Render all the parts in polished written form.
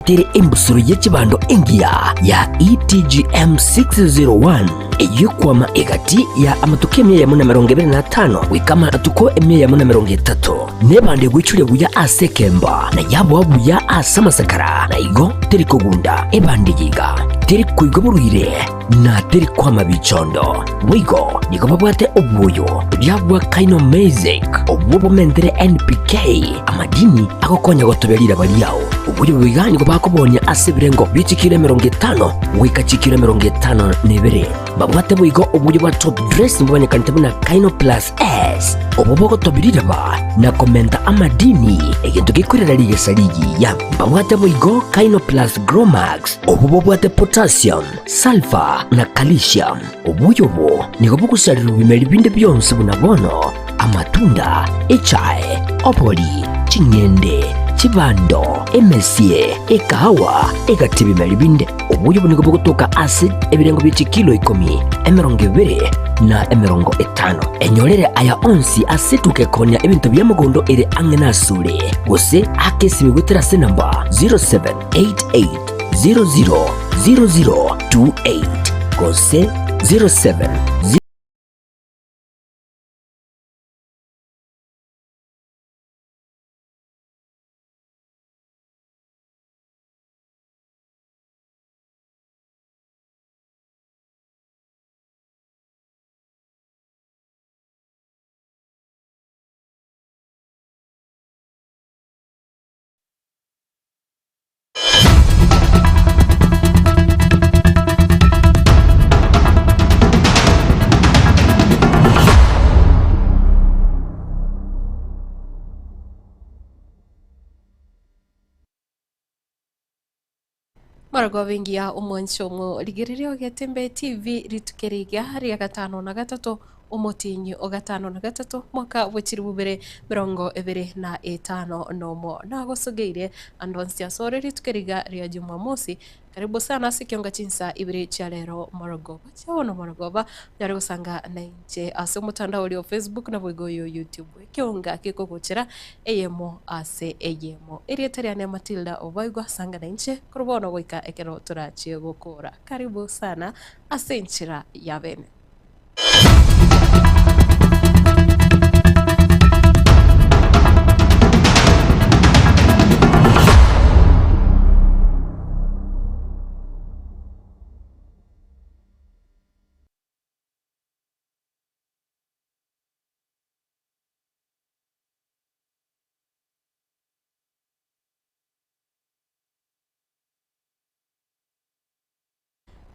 Nkobareteire embusuro ye chibando engiya ya ETGM 601 eyio ekwama egati ya amatuko emia eyemo na emerongo ebere na atano goika amatuko emia eyemo na emerongo etato. Nebando egoichoria buya ase ekemba, na yaboa buya ase amasakara, na igo teri kogunda. Ebando eye iga teri koigwa borwaire, na teri kwama bichondo. Boigo nigo babwate obwoyo boria bwa Kaino-Mezek, obwo bomentere NPK, amadini agokonya gotobia riraba riao. Oboyo obo iga nigo bakobonia ase ebirengo bie chikiro 50 goika chikiro 52. Babwate boigo oboyo bwa top dressing bomanyekanete buna Kaino Plus S, obwo bogotobia riraba na komenta amadini, egento gekorera rigesa rigiya. Babwate boigo Kaino Plus Gromax, obwo bobwate potassium, Sulfur na calcium. Obuya obo nigo bogosarerwa bimeri binde bionsi buna bono, amatunda, echae, obori, ching'ende, chibando, emesie, ekahawa, egati ebimeri binde. Obuya obo nigo bogotoka ase ebirengo bie chikilo ikomi, 20, na 50. Enyorere aya onsi ase etuka ekoonia ebinto bia mogondo ere ang'e nasore, gose ake esimi goetera ase enamba 0788 000028 gose 07. Marogoba engiya omwancho omo rigereria ogetembe TV rituko eri iga ria gatano na gatato omotienyi o gatano na gatato mwaka bwe chilifu bibere merongo ebere na etano nomo. Nagosogeire ande onsi asore rituko eri iga ria Jumamosi. Karibu sana ase ekionga chinsa ibere chia rero marogoba chia bono marogoba onyare gosanga nainche ase omotandao oria o Facebook naboigo oyo o YouTube. Ekionga gekogochera eyemo ase eyemo. Erieta riane Matilda Obaigwa, sanga nainche korwa bono goika ekero torachie gokora. Karibu sana ase enchera ya bene.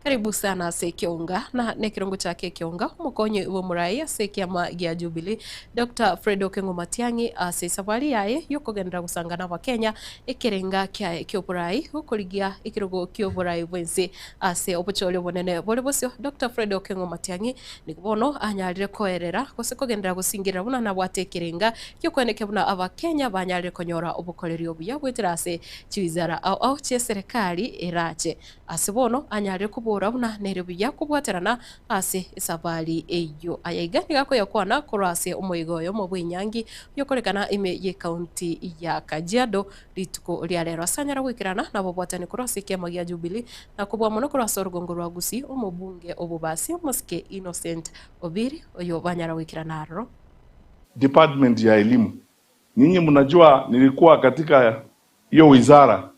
Karibu sana ase ekionga na nekerongo chake ekionga omokonyi bw'omorai ase ekiama gia Jubilee Doctor Fred Okengo Matiang'i ase esafari yaye yokogenderera gosanga na abakenya ekerenga kiaye kioborai gokorigia ekerogo kioborai bwensi ase obochori obonene bore bosio Doctor Fred Okengo Matiang'i Nigo bono anyarire koerera, gose kogenderera gosingerera buna nabwate ekerenga gi'okoenekia buna Abakenya banyarire konyora obokoreri obuya goetera ase chiwizara ao ao chi'eserekari erache. Ase bono anyarire kobora buna nere buya kobwaterana ase esafari eyio. Aya iga nigo akoyakwana korwa ase omoyega oyomo bw'enyangi oyokorekana ime y'ecounty ya Kajiado rituko ria rero. Ase anyare goikerana nabobwatani korwa ase ekiama gia Jubilee na kobua mono korwa ase orogongo rwa Gusii, omobunge o Bobasi, omosike Innocent Obiri, oyo banyara goikerana aroro. Department ya elimu. Nyinyi mnajua nilikuwa katika hiyo wizara.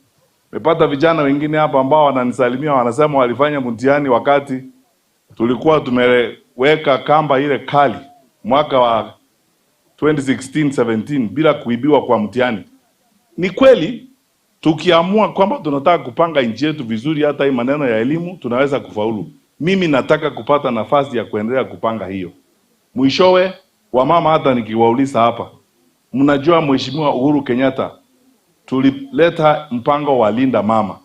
Nimepata vijana wengine hapa ambao wananisalimia wanasema walifanya mtihani wakati tulikuwa tumeweka kamba ile kali mwaka wa 2016 17 bila kuibiwa kwa mtihani. Ni kweli tukiamua kwamba tunataka kupanga nchi yetu vizuri, hata hii maneno ya elimu tunaweza kufaulu. Mimi nataka kupata nafasi ya kuendelea kupanga hiyo. Mwishowe, wamama, hata nikiwauliza hapa, mnajua Mheshimiwa Uhuru Kenyatta tulileta mpango wa Linda Mama.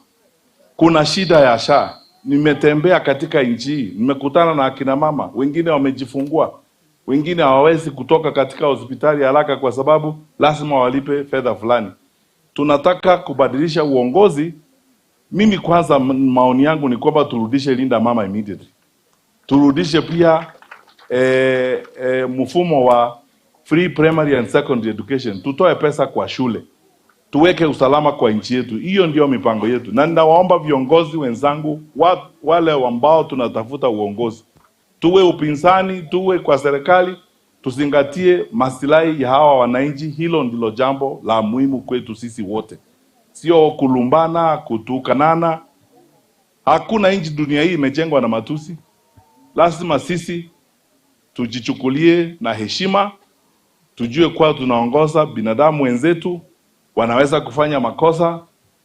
Kuna shida ya SHA. Nimetembea katika nchi hii, nimekutana na akina mama wengine wamejifungua, wengine hawawezi kutoka katika hospitali haraka kwa sababu lazima walipe fedha fulani. Tunataka kubadilisha uongozi. Mimi kwanza, maoni yangu ni kwamba turudishe Linda Mama immediately, turudishe pia eh, eh, mfumo wa free primary and secondary education, tutoe pesa kwa shule. Tuweke usalama kwa nchi yetu. Hiyo ndio mipango yetu, na ninawaomba viongozi wenzangu wa, wale ambao tunatafuta uongozi, tuwe upinzani, tuwe kwa serikali, tuzingatie masilahi ya hawa wananchi. Hilo ndilo jambo la muhimu kwetu sisi wote, sio kulumbana, kutukanana. Hakuna nchi dunia hii imejengwa na matusi. Lazima sisi tujichukulie na heshima, tujue kuwa tunaongoza binadamu wenzetu, wanaweza kufanya makosa,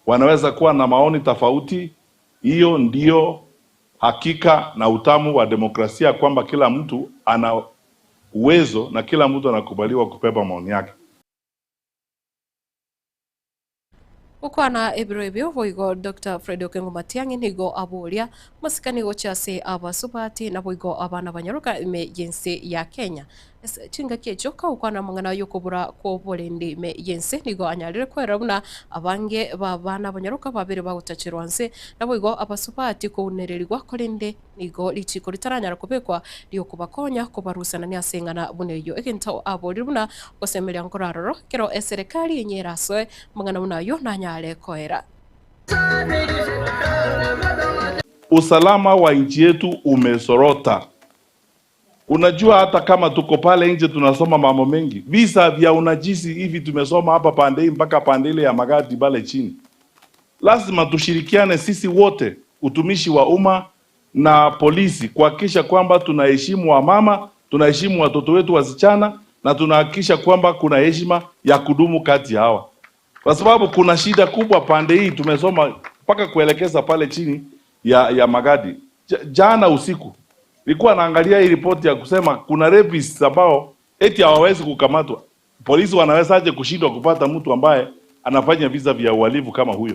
wanaweza kuwa na maoni tofauti. Hiyo ndiyo hakika na utamu wa demokrasia, kwamba kila mtu ana uwezo na kila mtu anakubaliwa kubeba maoni yake. Gokwana ebiro ebio boigo Doctor Fred Okengo Matiang'i nigo aboria masikani gochia ase abasubati naboigo abana banyaroka ime y'ense ya Kenya. Ase chingaki echio kagokwana amang'ana y'okobura kw'oborendi ime y'ense nigo anyarire kwerora buna abange b'abana abanyaroka babere bagotacherwa nse naboigo abasubati kounererigwa korende nigo richiko ritaranyara kobekwa riokobakonya kobarusanania ase eng'ana buna eyio. Egento aborire buna ogosemeria nkoro aroro ekero eserekari enye erasoe amang'ana buna ayio nanyare koera. Usalama wa nchi yetu umesorota. Unajua hata kama tuko pale nje tunasoma mambo mengi, visa vya unajisi hivi tumesoma hapa pande hii mpaka pande ile ya Magadi pale chini. Lazima tushirikiane sisi wote, utumishi wa umma na polisi, kuhakikisha kwamba tunaheshimu wamama, tunaheshimu watoto wetu wasichana, na tunahakikisha kwamba kuna heshima ya kudumu kati ya hawa, kwa sababu kuna shida kubwa pande hii tumesoma mpaka kuelekeza pale chini ya, ya Magadi. Jana usiku nilikuwa naangalia hii ripoti ya kusema kuna rapists ambao eti hawawezi kukamatwa. Polisi wanawezaje kushindwa kupata mtu ambaye anafanya visa vya uhalifu kama huyo?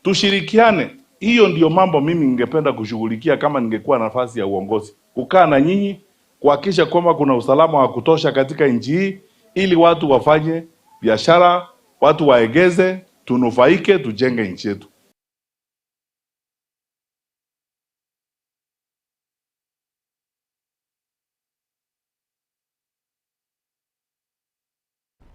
Tushirikiane. Hiyo ndiyo mambo mimi ningependa kushughulikia kama ningekuwa nafasi ya uongozi, kukaa na nyinyi kuhakikisha kwamba kuna usalama wa kutosha katika nchi hii, ili watu wafanye biashara, watu waegeze, tunufaike, tujenge nchi yetu.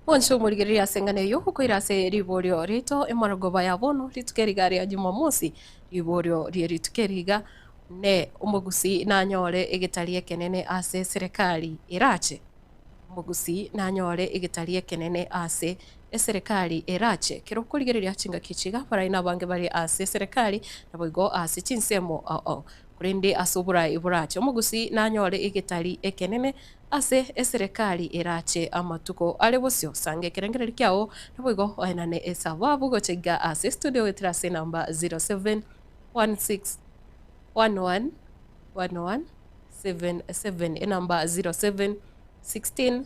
Bonsi omorigereria ase eng'ana eyio okoira ase riborio riaito emorogoba ya bono rituko eriga ria Jumamosi, riborio rie rituko eri iga ne omogusii nanyore egetari ekenene ase eserekari erache. Omogusii nanyore egetari ekenene ase eserekari erache. Kero okorigereria chingaki echi iga abarai nabange bare ase eserekari naboigo ase chinsemo ao ao. Korende ase oborai borache omogusii nanyore egetari ekenene ase eserekari erache amatuko are bosio. Sanga ekerengererio kiao, naboigo oenane esababu gocha iga ase estudio goetera ase enamba 0716 11 11 77, enamba 07 16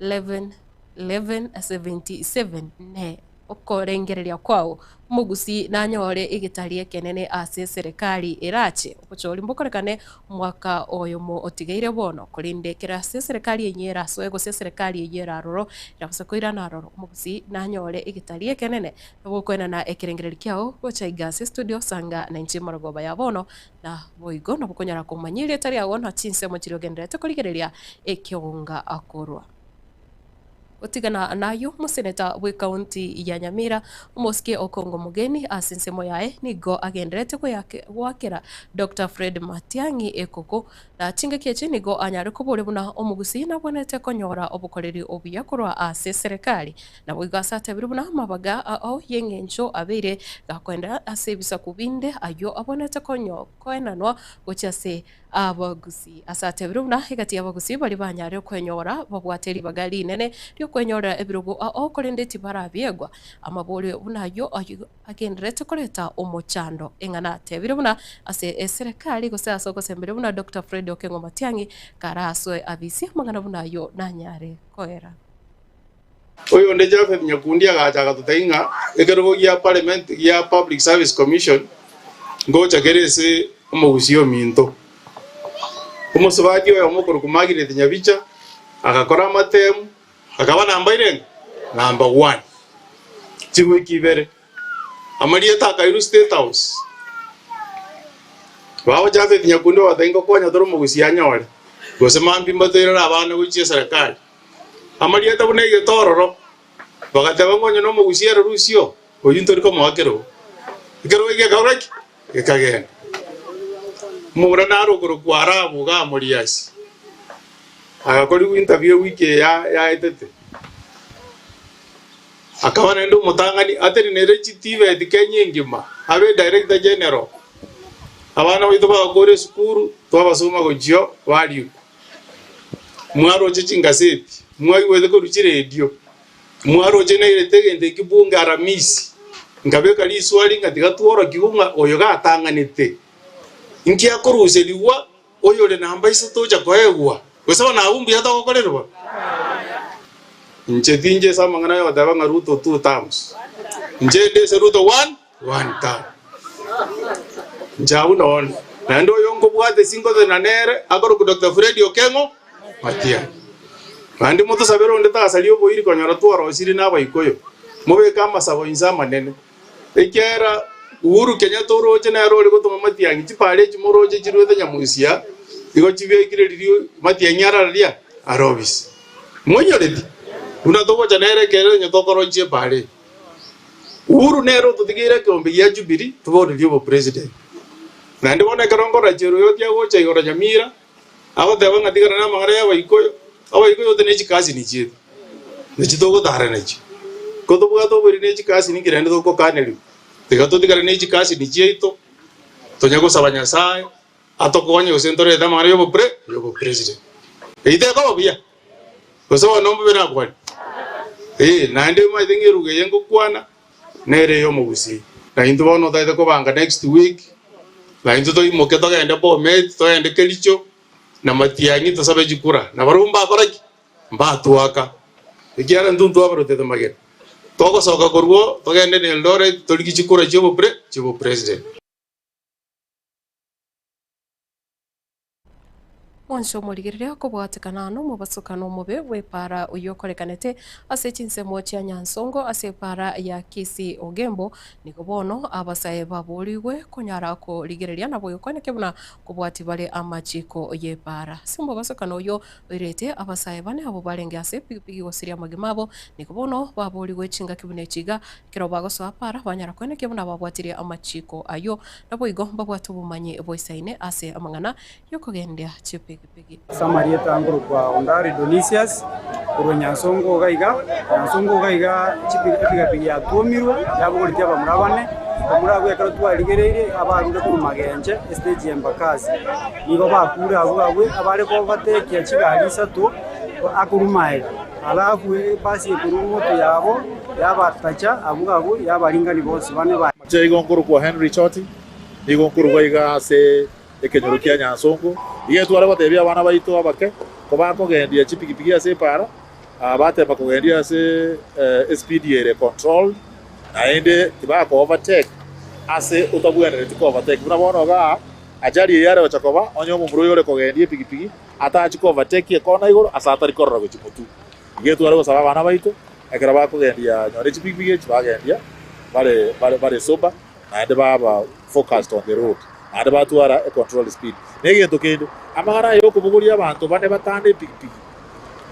11 11 77 ne Okorengereria kwao omogusii nanyore egetari ekenene ase eserekari erache obochori mbokorekane omwaka oyomo otigeire bono, korende ekero ase eserekari eyio erasoe gose eserekari eyio eraroro erabase koirana aroro, omogusii nanyore egetari ekenene. Nabo okoenana ekerengererio kiao gocha iga ase estudio sanga nainche marogoba ya bono na boigo nabo okonyara komanya erieta riago na chinsemo chiria ogendererete korigereria ekeonga korwa. Gotigana nayio, omoseneta bw'ekaunti ya Nyamira, omosike Okongo Mogeni ase ensemo yaye nigo agendererete goakera Doctor Fred Matiang'i ekoko, na chingaki echi nigo anyare koboria buna omogusii nabwenerete konyora obokoreri obuya korwa ase eserekari. Naboigo ase atebire buna amabaga ao y'eng'encho abeire gakoenda ase ebisaku binde ayio abwenerete koenanwa gochia ase Abagusii. Ase atebire buna egati y'abagusii baria banyarire kwenyora babwate ribaga rinene ri'okwenyorera ebirogo ao korende tibarabiegwa. Amaborio buna ayio agendererete koreta omochando. Eng'ana atebire buna ase eserekari gose ase ogosemberia buna Doctor Fred Okengo Matiang'i karasoe abisi amang'ana buna ayio nanyare koera. Oyonde Japheth Nyakundi agacha agatotebia ng'a ekerogo gia parliament gia Public Service Commission ngocha kere ase omogusii ominto. Omosubati oyomo okorokwa Margaret Nyabicha agakora amatemu akaba namba irenge? Number one. Chiwiki ibere amarieta akairwa State House. Babo Japheth Nyakundi ogatebia ngokonya tore omogusii anyore gose mambia mbaterere abana gochia eserekari. Amarieta buna egetororo. Bagateba ng'a onye nomogusia ere rusio, oyio ntori komoa kerogo. Ekerogo ekio gekagora ki? Gekagenda. Omomura nare okorokwa Arabu iga Moriasi, agakorigwa interview ewiki eye yaetete. Akaba naende omotang'ani atenenere chiTVET Kenya engima, abe Director General. Abana baito bagakora esukuru, twabasoma gochia barikwa. Mwaroche chingaseti, mwaigwete korwa chiredio, mwaroche nairete egento ekio bunge Aramisi, nkabeka riswali ng'a tiga tworokigwe ng'a oyo gatang'anete, inki akoruserigwa oyore namba isato ocha koegwa? Gose bono abwo mbuya togokorerwa? Inche tinche ase amang'ana ayogoteba ng'a Ruto two terms, inche inde ase Ruto one. One term. Inche abwo nonde. Naende oyo nkobwate singotenena nere akorokwa Doctor Fred Okeng'o Matiang'i. Naende motosabere onde tasaria oboiri konyora twarosirie na Abaikoyo. Mobeke amasabo inse amanene. Ekiagera Uhuru Kenyatta oroche nere ore gotoma Matiang'i chipara echi moroche chiruete Nyamusia igo chibekire riria Matiang'i arararia are obisi. Moinyoreti? Buna togocha nere ekero onye tokoronchia epara eye. Uhuru nere ototigeire ekeombe gia Jubilee toborerie obopresident. Naende bono ekero nkorora Cheruiyot agocha igoro Nyamira agoteba ng'a tigana namang'ana ya abaikoyo, abaikoyo ote ne chikasini chiaito nachi togotara nachio. Ko tobwate oboiri ne chikasini inki naende togokanerigwa? Tiga totigane ne chikasini chiaito tonya gosaba Nyasaye atokonye gose ntorete amang'ana yobopre yobopresident. Eyio tekoba buya? Gose bono mbobe nakwane? Ee, naende omanyete ng'a eruga eye ngokwana nere ey'omogusii. Na intwe bono otagete kobanga next week, na intwe toimoke togende Bomet, togende Kericho, na Matiang'i tosabe chikura. Na barabwo mbakora ki? Mbatwaka, ekiagera intwe ntwabarotete magena. Togosoka korwa oo, togende na Eldoret, torigie chikura chi'obopre chi'obopresident. Mwanche omorigereria okobwatekana nomobasokano omobe bw'epaara oyio okorekanete ase chinsemo chia Nyansongo ase epaara ya Kisii Ogembo, nigo bono abasae baboorigwe konyara korigereria na boigokwaneke buna kobwati bare amachiko y'epaara. Ase omobasokano oyio oirete abasae bane abwo barenge ase epigipigi gosiria amagima abo, nigo bono baboorigwe chingaki buna echi iga, ekero bagosoa paara banyara koenekia buna babwatirie amachiko ayio. Naboigo mbabwate obomanyi boisaine ase amang'ana y'okogendia chipigipigi. Ase amarieta nkorokwa Ondari Donisius, korwa Nyansongo iga iga, Nyansongo iga iga epigapigi yatwomirwe yabogoretie abamura bane, abamura abwo ekero twarigereirie abarure korwa Magenche estage ya Embakasi, nigo bakure abwo abwo abare kobatekia chigari isato akorwa maega, alafu ebasi ekorwa motwe yabo yabatacha abwo abwo yabaringani bonsi bane. Inche igo nkorokwa Henry Choti, nigo nkorwa iga ase ekenyoro kia Nyansongo. Iga etware gotebia abana baito abake kobakogendia chipigipigi ase epaara, batema kogendia ase espeed ere controlled, naende tibako overtake ase otabwenereti ko overtake. Buna bono igaa ajali eye yare gocha koba onye omomura oyo ore kogendia epigipigi atachi ko overtake ekona igoro ase atari korora gochia motwe. Iga etware gosaba abana baito Ekero bakogendia nonye chipigipigi echi bagendia bare bare bare sober naende baba focused on the road naende batwara e controlled speed. Na egento kende, amang'ana aya yokobogoria abanto bane batano epigipigi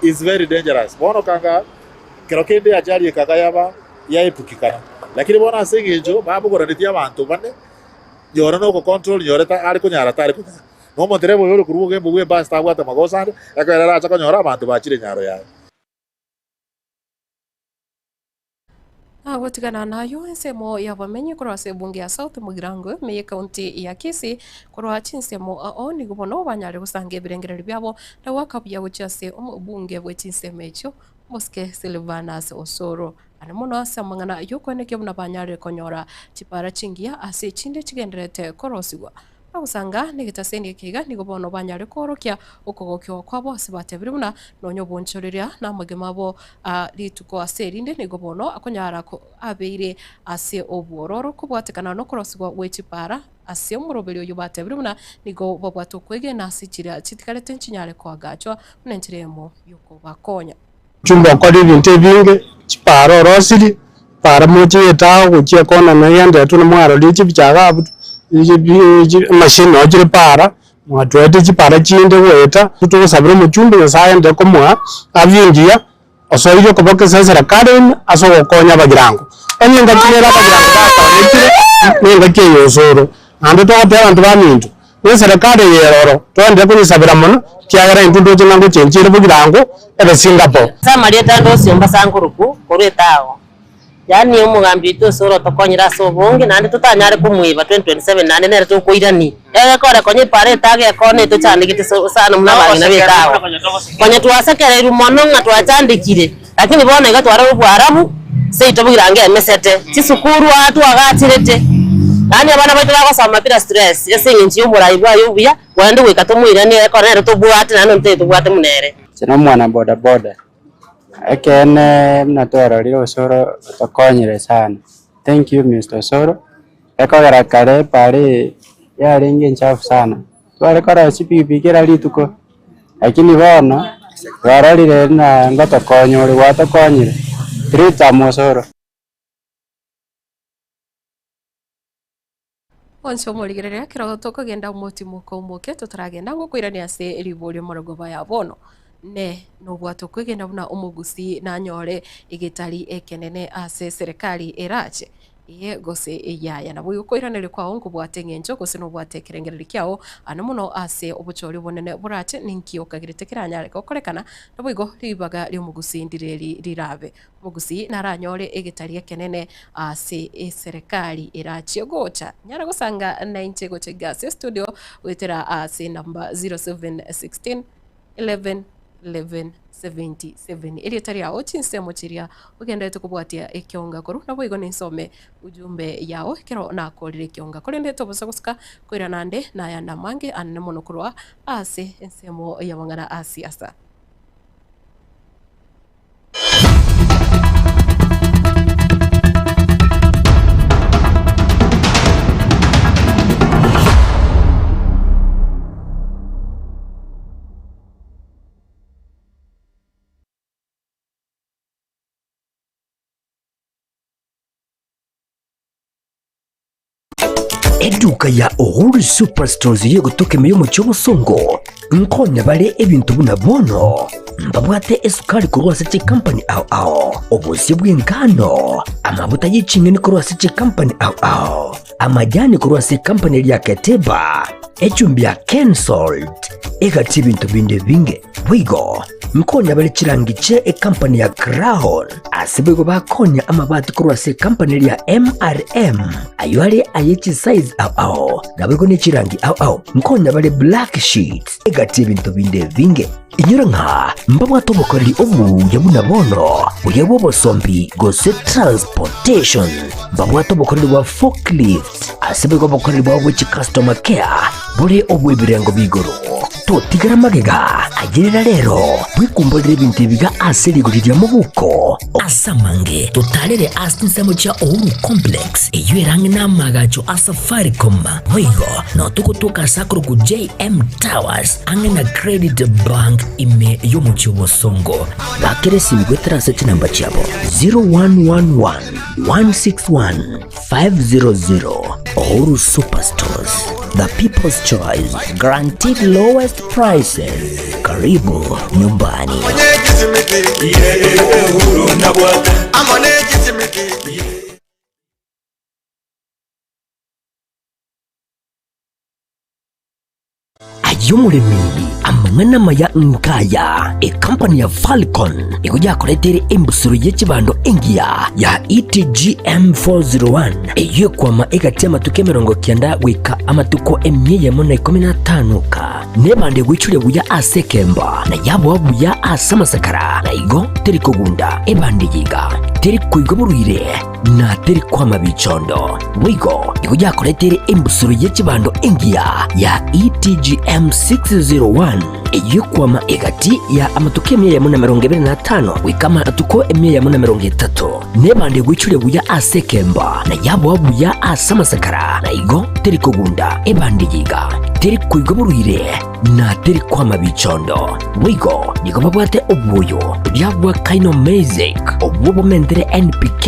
is very dangerous. Bono kanga kero kende ajali ekaga yaba yaepukikana lakini bono ase eng'encho babogoranetie abanto bane nyora na ogocontrol nyore ta are konyara tare konyara. Na omontereba oyo ore korwa ogembo bwa ebasi tabwate amagoso ande, ekero arache konyora abanto bachire nyaro yaye. Agotigana nayio ensemo y'abamenyi korwa ase ebunge ya South Mugirango ime y'ecounty ya Kisii korwa chinsemo ao nigo bono banyare gosanga ebirengererio biabo na goaka buya gochia ase omobunge bwe chinsemo echio Omosike Silvanus Osoro. Ande mono ase amang'ana y'okoenekia buna banyarire konyora chipara chingiya ase chinde chigendererete korosigwa. Bagosanga negetaseni eke iga nigo bono banyare koorokia okogokigwa kwabo ase batebire buna nonya obonchoreria na amagima abo a rituko ase erinde nigo bono akonyara abeire ase obwororo kobwatekana nokorosigwa gwe chipara ase omoroberi oyio batebire buna nigo babwate okwegena ase chiria chitigarete nchinyare koagachwa buna enchera eyemo yokobakonya. Chumba okore ebinto ebinge, chipara orosirie, para moche etao gochia ekona na egenderetwe na mwarorie chibicha iga abwo emachine noo chire para, mwatwete chipara chinde goeta, togosabera omochumbe Nyasaye aende komoa afya engiya. Osoirie okoboko ase eserekari ime ase ogokonya abagirango. Onye engaki nere abagirango bakonyekire, nengaki eye osoro. Naende togotebia abanto baminto, na eserekari eye ere oro, togenderere koyesabera mono, ekiagera intwe ntoche ng'a ngochenchia ere bogirango ebe Singapore. Ase amarieta ande osiomba ase ankoruku korwa etago, yaani omogambi oito osoro otokonyire ase obonge naende totanyare komoiba 2027 naende nere tokoirani. Egekore konya epara etago ekona etochandegete sana buna abang'ina b'etago. Konya twasekereirwe mono ng'a twachandekire, lakini bono iga twarora oboarabu seito bogirango emesete, chisukuru aa twagachirete, yaani abana baito bagosoma bila stress ase eng'encho ya oborai bwaye obuya, korende goika tomoiranie egekore nere tobwate naende onde tari tobwate buna ere. Inche nomwana bodaboda, ekeene buna twarorire Osoro otokonyire sana, thank you Mister Osoro, ekogera kare epara eye yarenge enchafu sana, tware korora chipikipiki kera rituko, lakini bono twarorire buna ngotokonya ore gwatokonyire, three term Osoro. Onsi omorigereria ekero tokogenda omotimoko omoke totaragenda ngokoirania ase riborio morogoba ya bono ne nobwate okwegena buna omogusii nanyore egetari ekenene ase serikali erache Ee gose yaya. Naboigo koiraneria kwao nkobwate eng'encho, gose nobwate ekerengererio kiao ane mono ase obochori obonene borache, ninki okagerete keranyare gokorekana, naboigo ribaga ri'omogusii ndireri rirabe. Omogusii naranyore egetari ekenene ase eserekari erachie gocha. Nyara gosanga nainche gocha iga ase estudio goetera ase enamba 0716 11 11 77. Erieta riao chinsemo chiria ogenderete kobwatia ekionga korwa, naboigo ninsome ujumbe yao ekero nakorire ekionga. Korende tobosa gosuka koirana ande nayande amange anene mono korwa ase ensemo y'amang'ana a siasa. Eduka ya Uhuru Superstores y'egotoka ime y'omochie obosongo nkonya bare ebinto buna bono mbabwate esukari korwa ase chikampani ao ao, obosie bw'engano, amabuta ye ching'eni korwa ase chikampani ao ao, amajani korwa ase ekampani eria ya Keteba, echumbi ya Kensalt, egati ebinto binde ebinge. Boigo nkonya bare chirangi chie ekampani ya Crown, ase boigo bakonya amabati korwa ase ekampani eria ya MRM, ayio are aye chisize ao ao, naboigo ne chirangi ao ao. Nkonya bare black sheets, egati ebinto binde ebinge. Inyora ng'a mbabwate obokoreri obuya buna bono, buya bw'obosombi gose transportation. Mbabwate obokoreri bwa forklift, ase boigo obokoreri bwabo bwe chicustomer care bore obw'ebirengo b'igoro. Totigera magega, ayerera rero, bwekumborere ebinto ebiga ase rigori ria mobuko. Ase amange totarere ase chinsemo chia Uhuru Complex, eyio ere ang'e n'amaagacho a Safaricom. Boigo nao togotoka ase akorokwa JM Towers ang'e na Credit Bank ime y'omochie o Bosongo. Bakera esimi goetera ase chinamba chiabo 0111 161 500 Uhuru Superstores, the people's choice, guaranteed lowest prices. Karibu nyumbani. Aye omoremi, amang'ana amaya nkaya, ekampani ya Falcon nigo yakoreteire embusuro ye chibando engiya ya ETGM 401 eyio ekwama egati y'amatuko 90 goika amatuko 115 ka nebando egoichoria buya ase ekemba na yaboa buya ase amasakara na igo teri kogunda ebando eye iga teri koigwa borwaire na teri kwama bichondo. Boigo nigo yakoreteire embusuro ye chibando engiya ya ETGM 601 eyio ekwama egati ya amatuko 125 goika amatuko 130, nebando egoichoria buya ase ekemba, na yaboa buya ase amasakara, na igo teri kogunda ebando eye iga, teri koigwa borwaire, na teri kwama bichondo. Boigo nigo babwate obwoyo boria bwa Kinomasic, obwo bomentire NPK,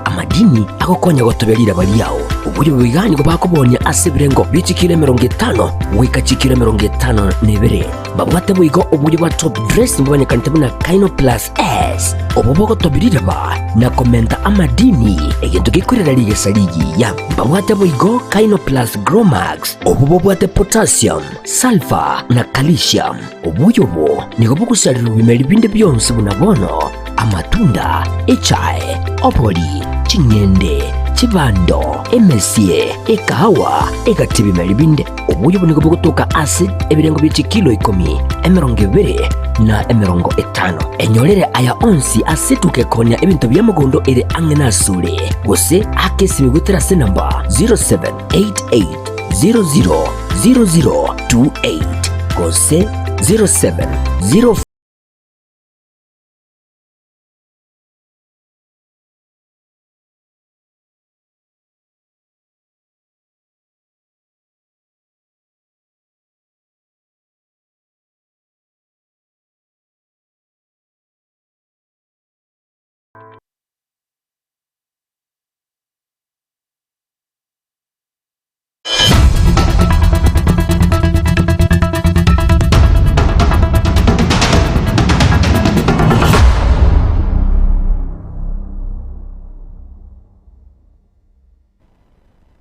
amadini agokonya gotobia riraba riao. Oboyo boiga nigo bakobonia ase ebirengo bie chikilo 50 goika chikilo 52. Babwate boigo oboyo bwa top dressing bomanyekanete buna Kaino Plus S, obwo bogotobia riraba na komenta amadini, egento gekorera rigesa rigiya. Babwate boigo Kaino Plus Gromax, obwo bobwate potassium, sulfur na calcium. Obuya obo nigo bogosarerwa ebimeri binde bionsi buna bono, amatunda, echae, obori, ching'ende, chibando, emesie, ekahawa, egati ebimeri binde. Obuya obo nigo bogotoka ase ebirengo bie chikilo ikomi, 20, na 50. Enyorere aya onsi ase etuka ekoonia ebinto bia mogondo ere ang'e nasore, gose ake esimi goetera ase enamba 0788 000028 gose 0704.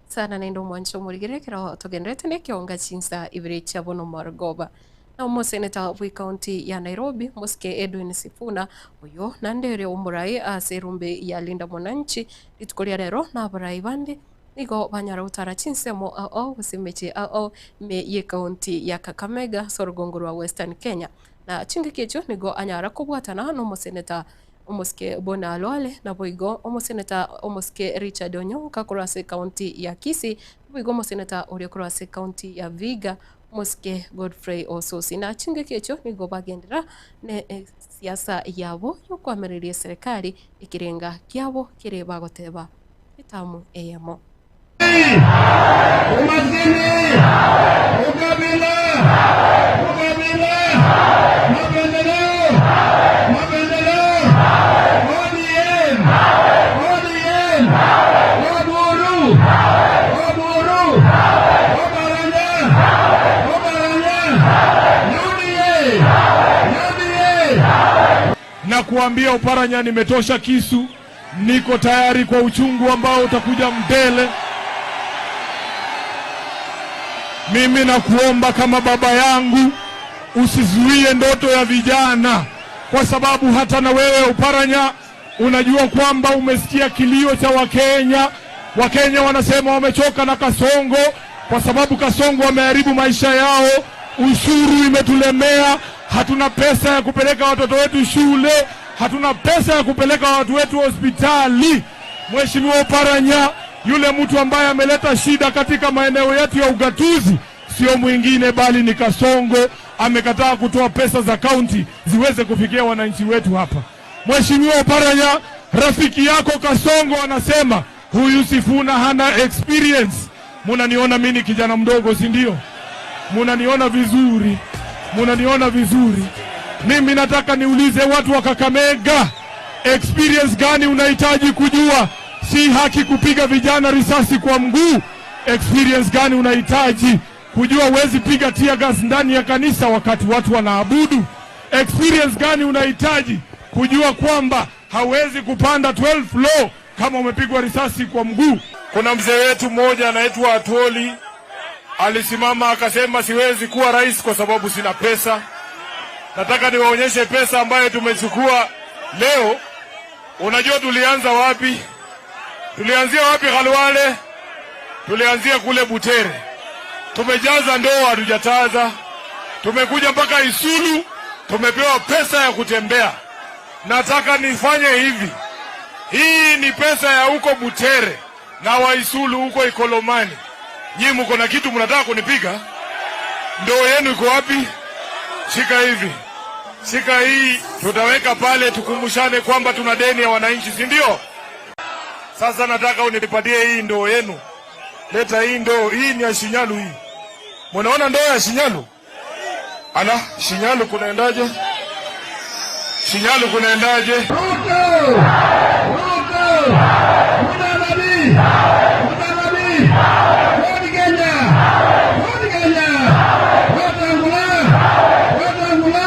Sana naende omwanche omorigereria ekero togendererete na ekeonga chinsa ibere chia bono morogoba. Na omoseneta bw'ecounty ya Nairobi, Mosike Edwin Sifuna, oyo naende ore omorai ase erumbe ya Linda Mwananchi, rituko ria rero nabarai bande Nigo banyara gotara chinsemo ao ao gose emechie ao ao ime y'ecounty ya Kakamega ase orogongo rwa Western Kenya. Na chingaki echio nigo anyara kobwatana nomoseneta omosike Bona Lwale naboigo omoseneta omosike Richard Onyonka korwa ase ecounty ya Kisii naboigo omoseneta oria korwa ase ecounty ya Vihiga omosike Godfrey Osotsi. Na chingaki echio nigo bagenderera ne siasa yabo yokoamereria eserekari ekerenga kiabo kere bagoteba. etamu eyemo. Umaskini, ukabila, ukabila, mapendeleo, mapendeleo, ODM, ODM, Oburu, Oburu, Oparanya, Oparanya, UDA, UDA. Na kuambia Oparanya nimetosha kisu. Niko tayari kwa uchungu ambao utakuja mbele. Mimi nakuomba kama baba yangu, usizuie ndoto ya vijana, kwa sababu hata na wewe Oparanya unajua kwamba umesikia kilio cha Wakenya. Wakenya wanasema wamechoka na Kasongo kwa sababu Kasongo ameharibu maisha yao. Ushuru imetulemea, hatuna pesa ya kupeleka watoto wetu shule, hatuna pesa ya kupeleka watu wetu hospitali. Mheshimiwa Oparanya, yule mtu ambaye ameleta shida katika maeneo yetu ya ugatuzi sio mwingine bali ni Kasongo. Amekataa kutoa pesa za kaunti ziweze kufikia wananchi wetu hapa. Mheshimiwa Oparanya, rafiki yako Kasongo anasema huyu Sifuna hana experience. Munaniona mimi ni kijana mdogo, si ndio? Munaniona vizuri, munaniona vizuri. Mimi nataka niulize watu wa Kakamega, experience gani unahitaji kujua? Si haki kupiga vijana risasi kwa mguu. Experience gani unahitaji kujua? Huwezi piga tear gas ndani ya kanisa wakati watu wanaabudu. Experience gani unahitaji kujua kwamba hawezi kupanda 12 floor kama umepigwa risasi kwa mguu? Kuna mzee wetu mmoja anaitwa Atwoli alisimama akasema, siwezi kuwa rais kwa sababu sina pesa. Nataka niwaonyeshe pesa ambayo tumechukua leo. Unajua tulianza wapi? Tulianzia wapi Khalwale? Tulianzia kule Butere, tumejaza ndoo, hatujataza. Tumekuja mpaka Isulu, tumepewa pesa ya kutembea. Nataka nifanye hivi, hii ni pesa ya huko Butere na Waisulu huko Ikolomani. Nyinyi mko na kitu mnataka kunipiga? Ndoo yenu iko wapi? Shika hivi, shika hii, tutaweka pale tukumbushane kwamba tuna deni ya wananchi, si ndio? Sasa nataka unipatie hii ndoo yenu. Leta hii ndoo, hii ni ya Shinyalu hii. Munaona ndoo ya Shinyalu? Ala, Shinyalu kunaendaje? Shinyalu kunaendaje? Ruto, Ruto, Mudavadi, Mudavadi, Ford Kenya! Ford Kenya! Wetangula! Wetangula!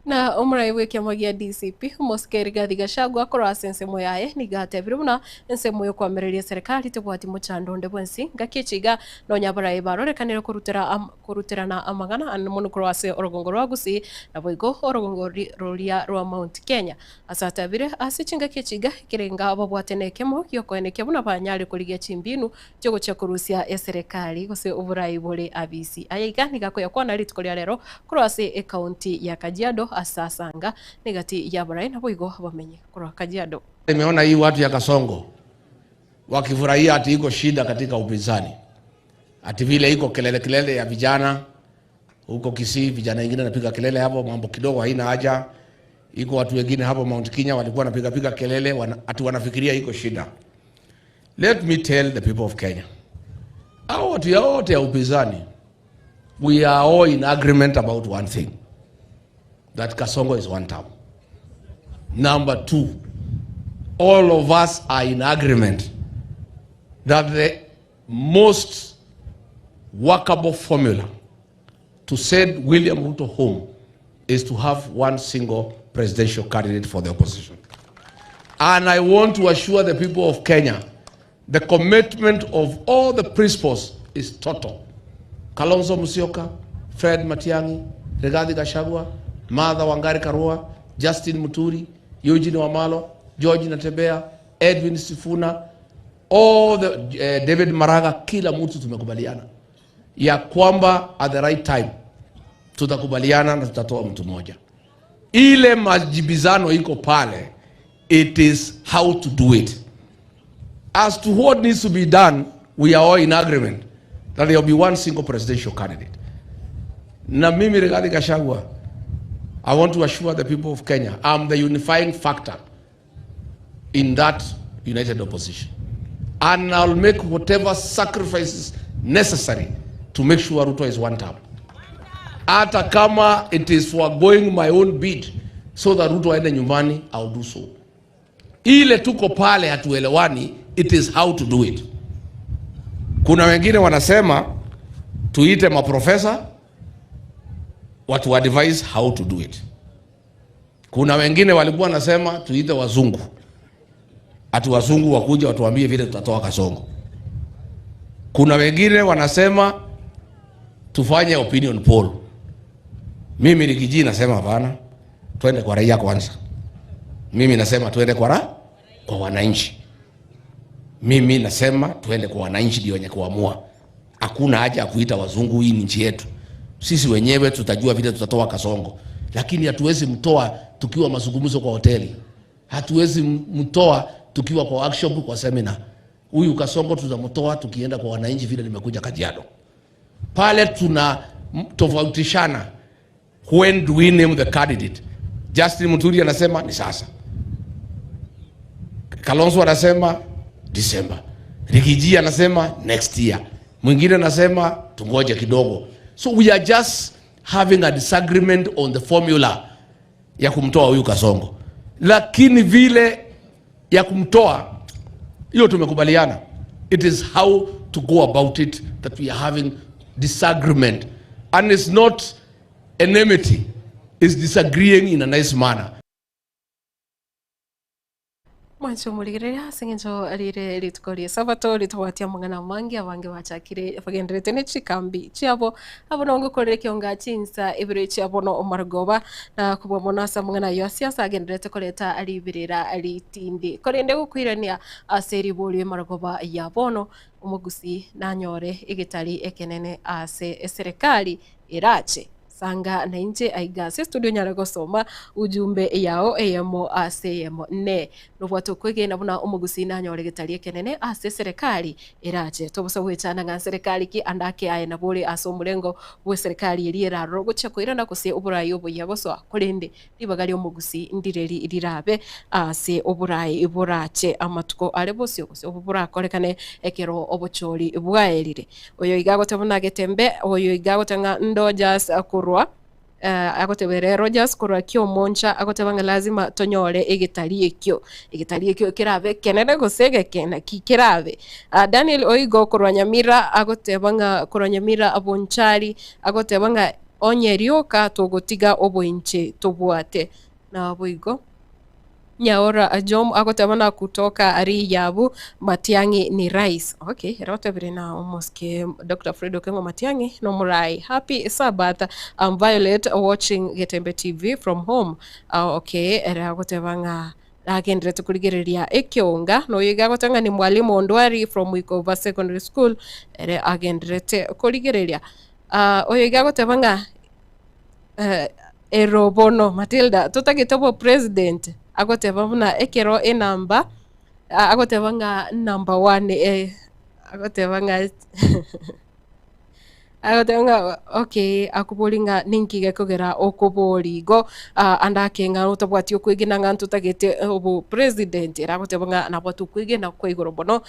Na omorai bw'ekiama gia DCP, Omosike Rigathi Gachagua korwa ase ensemo yaye nigo atebire buna ensemo y'okoamereria eserekari tebwati mochando onde bwensi ngaki echi iga nonya abarai barorekanire korutera koruterana amang'ana ande mono korwa ase orogongo rwa Gusii naboigo orogongo roria rwa Mount Kenya. Ase atabire ase chingaki echi iga ekerenga babwate nekemo giokoenekia buna banyare korigia chimbinu chiogochia korusia eserekari gose oborai bore abisi. Aya iga nigo akoyakwana rituko ria rero korwa ase ekaunti ya Kajiado ase asanga negati y'abarai naboigo abamenyi korwa Kajiado. Nimeona hii watu ya Kasongo wakifurahia ati iko shida katika upinzani, ati vile iko kelele kelele ya vijana huko Kisii, vijana wengine wanapiga kelele hapo, mambo kidogo haina haja. Iko watu wengine hapo Mount Kenya walikuwa wanapiga piga kelele wana, ati wanafikiria iko shida. Let me tell the people of Kenya, hao watu yote ya upinzani, we are all in agreement about one thing that Kasongo is one term. Number two, all of us are in agreement that the most workable formula to send William Ruto home is to have one single presidential candidate for the opposition. And I want to assure the people of Kenya the commitment of all the principals is total. Kalonzo Musyoka, Fred Matiang'i, Rigathi Gachagua, Martha Wangari Karua, Justin Muturi, Eugene Wamalwa, George Natembeya, Edwin Sifuna, all the, uh, David Maraga, kila mtu tumekubaliana ya kwamba at the right time tutakubaliana na tutatoa mtu mmoja. Ile majibizano iko pale, it is how to do it. As to what needs to be done, we are all in agreement that there will be one single presidential candidate. Na mimi Rigathi Gachagua, I want to assure the people of Kenya, I'm the unifying factor in that united opposition. And I'll make whatever sacrifices necessary to make sure Ruto is one term. Hata kama it is foregoing my own bid so that Ruto aende nyumbani, I'll do so. Ile tuko pale hatuelewani, it is how to do it. Kuna wengine wanasema tuite maprofesa watu advise how to do it. Kuna wengine walikuwa wanasema tuite wazungu, ati wazungu wakuja watuambie vile tutatoa Kasongo. Kuna wengine wanasema tufanye opinion poll. Mimi Riggy G nasema hapana, twende kwa raia kwanza. Mimi nasema twende kwa ra kwa wananchi. Mimi nasema twende kwa wananchi ndio wenye kuamua. Hakuna haja ya kuita wazungu, hii ni nchi yetu. Sisi wenyewe tutajua vile tutatoa Kasongo, lakini hatuwezi mtoa tukiwa mazungumzo kwa hoteli, hatuwezi mtoa tukiwa kwa workshop, kwa seminar. Huyu Kasongo tutamtoa tukienda kwa wananchi, vile nimekuja Kajiado pale tuna tofautishana, when do we name the candidate? Justin Muturi anasema ni sasa, Kalonzo anasema December, Riggy G anasema next year, mwingine anasema tungoje kidogo. So we are just having a disagreement on the formula ya kumtoa huyu Kasongo, lakini vile ya kumtoa hiyo tumekubaliana. It is how to go about it that we are having disagreement and it's not enmity, it's disagreeing in a nice manner. Mwancho omorigereria ase eng'encho rire rituko rie Sabato ritobwatia amang'ana amange abange bachakire bagenderete ne chikambi chiabo abo nabo ngokorera ekionga chinsa ibere chia bono omarogoba na kobua mono ase amang'ana ayio ase ase agenderete koreta riberera ritindi korende gokoirania ase riborio emarogoba ya bono Omogusii nanyore egetari ekenene ase eserekari erache. Sanga nainche aiga ase estudio nyare gosoma ujumbe yao eyemo ase eyemo. Ne nobwate okwegena buna omogusii nanyore egetari ekenene ase eserekari erache. Tobosa goechanda ng'a nserekari ki ande ake aye nabo ore ase omorengo bw'eserekari eria eraroro gochia koirana gose oborai oboyia gosoa korende Ribaga ri'omogusii ndireri rirabe ase oboraai borache amatuko are bosio, gose obo borakorekane ekero obochori bwaerire. Oyo iga agoteba buna Getembe, oyo iga agoteba ng'a Ndodgers korwa. Agoteba ere Rogers korwa Kiomoncha agoteba ng'a lazima tonyore egetari ekio. Egetari ekio kerabe ekenene gose egeke naki kerabe. Daniel Oigo korwa Nyamira agoteba ng'a korwa Nyamira Bonchari agoteba ng'a onye rioka togotiga oboinche tobwate. Naboigo. Nyaora Jom agoteba na kutoka Riyabu Matiang'i ni rais. Okay, ere otebire na omosike Dr. Fred Okengo Matiang'i nomorai. Happy Sabbath. I'm Violet watching Getembe TV from home. Ah, okay, ere agoteba ng'a agenderete korigereria ekeonga noyo iga agoteba ng'a ni mwalimu Ondwari from Wikova Secondary School ere agenderete korigereria. Ah, oyo iga agoteba ng'a Ero bono Matilda totagete obopresident agoteba buna ekero enamba agoteba ng'a number one agoteba ng'a agoteba ng'a okay akobori ng'a ninki gekogera okobori igo ande ake ng'a otabwati okwegena ng'a ntotagete obopresident ere agoteba ng'a nabwate okwegena kwa igoro mono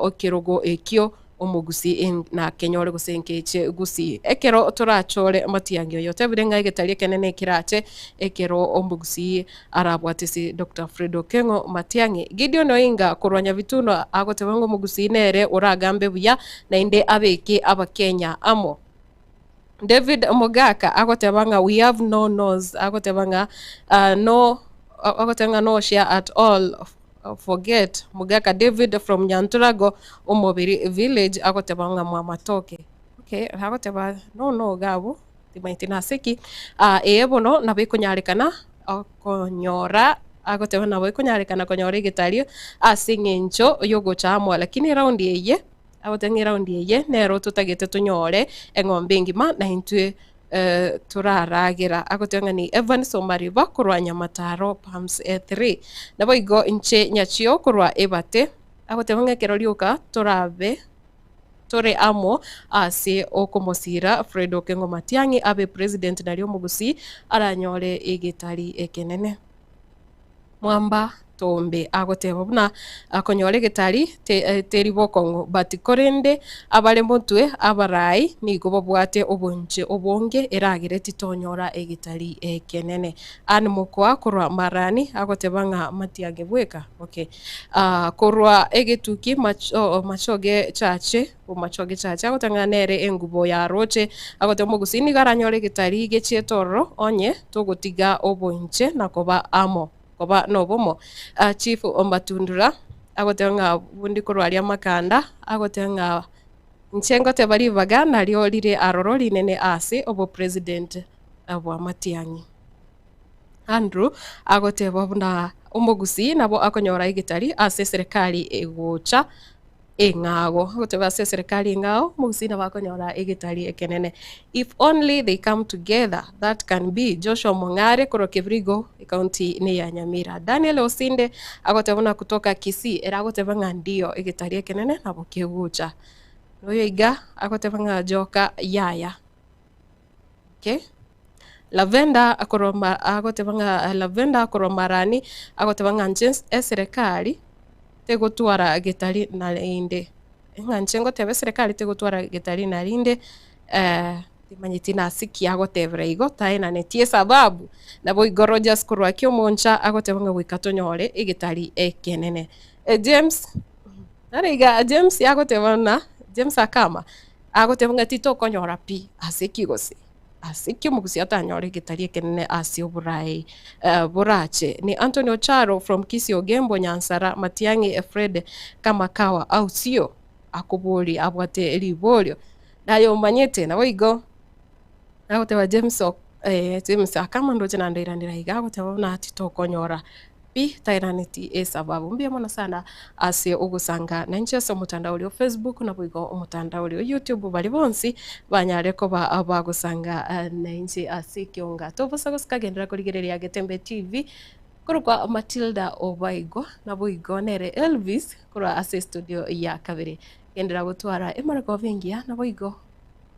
ekerogo ekio. Omogusii nakenyore gose nkeche gusii. Ekero torachore Matiang'i oyo otebire ng'a egetari ekenene ekerache ekero omogusii arabwate ase Doctor Fred Okeng'o Matiang'i. Gideon Oinga korwa Nyabituno agoteba ng'a omogusii nere oragambe buya naende abeke abakenya amo. David Mogaka agoteba ng'a we have no nose agoteba ng'a no agoteba ng'a no share at all. Forget Mugaka David from Nyanturago Omobiri village agoteba ng'a mwamatoke. Okay, agoteba no no iga abwo timaeti nase ki. Ee bono nabo ekonyarekana okonyora agoteba nabo ekonyarekana konyora egetario ase eng'encho yogocha amo lakini eround eye agoteba ng'a eround eye nero totagete tonyore eng'ombe engima na intwe toraragera. Agoteba ng'a ni Evans Omariba korwa Nyamataro Palms 3. Naboigo inche Nyachio korwa Ebate agoteba ng'a ekero rioka torabe tore amo ase okomosira Fred Okengo Matiang'i abe president nario omogusii aranyore egetari ekenene. Mwamba Tombe agoteba buna akonyora egetari teri bokong'u but korende abare motwe abarai nigo babwate obonche obonge eragere titonyora egetari ekenene. Ann Mokoa korwa Marani agoteba ng'a matiang'e bweka okay. Korwa egetuki machoge chache Omochoge chache agoteba ng'a nere engubo ya roche, agoteba omogusii nigo aranyore egetari gechiete ororo onye togotiga oboinche na koba amo, koba nobomo. Chief Omatundura agoteba ng'a bundi korwa aria amakanda, agoteba ng'a inche ngoteba ribaga nario rire aroro rinene ase obopresident bwa Matiang'i. Andrew agoteba buna omogusii nabo akonyora egetari ase eserekari egocha eng'ao. Goteba ase eserekari eng'ao, omogusii nabo akonyora egetari ekenene. If only they come together, that can be Joshua Mong'are korwa Kebirigo, ecounty ne ya Nyamira. Daniel Osinde agoteba buna kutoka Kisii, ere agoteba ng'a ndio egetari ekenene nabo kegocha. Noyo iga agoteba ng'a joka yaya. Okay. Lavender korwa ma agoteba ng'a Lavender korwa Marani agoteba ng'a inche eserekari tegotwara getari narende, ng'a inche ngoteba eserekari tegotwara getari narende timanyeti nase ki agotebera igo taenaneti esababu. Naboigo Rogers korwa Kiomoncha agoteba ng'a goika tonyore egetari ekenene. James, nare iga James agoteba ng'a James Akama. Agoteba ng'a titokonyora pi ase ki gose ase ki omogusi atanyore egetari ekenene ase oboraai borache. Ni Anthony Ocharo from Kisii Ogembo Nyansara Matiang'i Fred Kamakawa au sio? Akoboria abwate riborio. Naye omanyete naboigo agoteba James James akama ndoche naende oiranera iga agoteba buna titokonyora Pi tairaneti esababu. Mbuya mono sana ase ogosanga nainche ase omotandao oria o Facebook naboigo omotandao oria o YouTube baria bonsi banyare koba bagosanga nainche ase ekionga. Tobosa gosika genderera korigereria Getembe TV korokwa Matilda Obaigwa naboigo nere Elvis korwa ase estudio ya kabere. Genderera gotwara emareko engiya naboigo.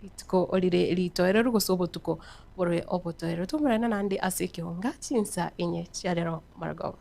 Rituko rire ritoereru gose obotuko borwe obotoereru. Tomerane naende ase ekeonga chinsa inye chia rero marogoba.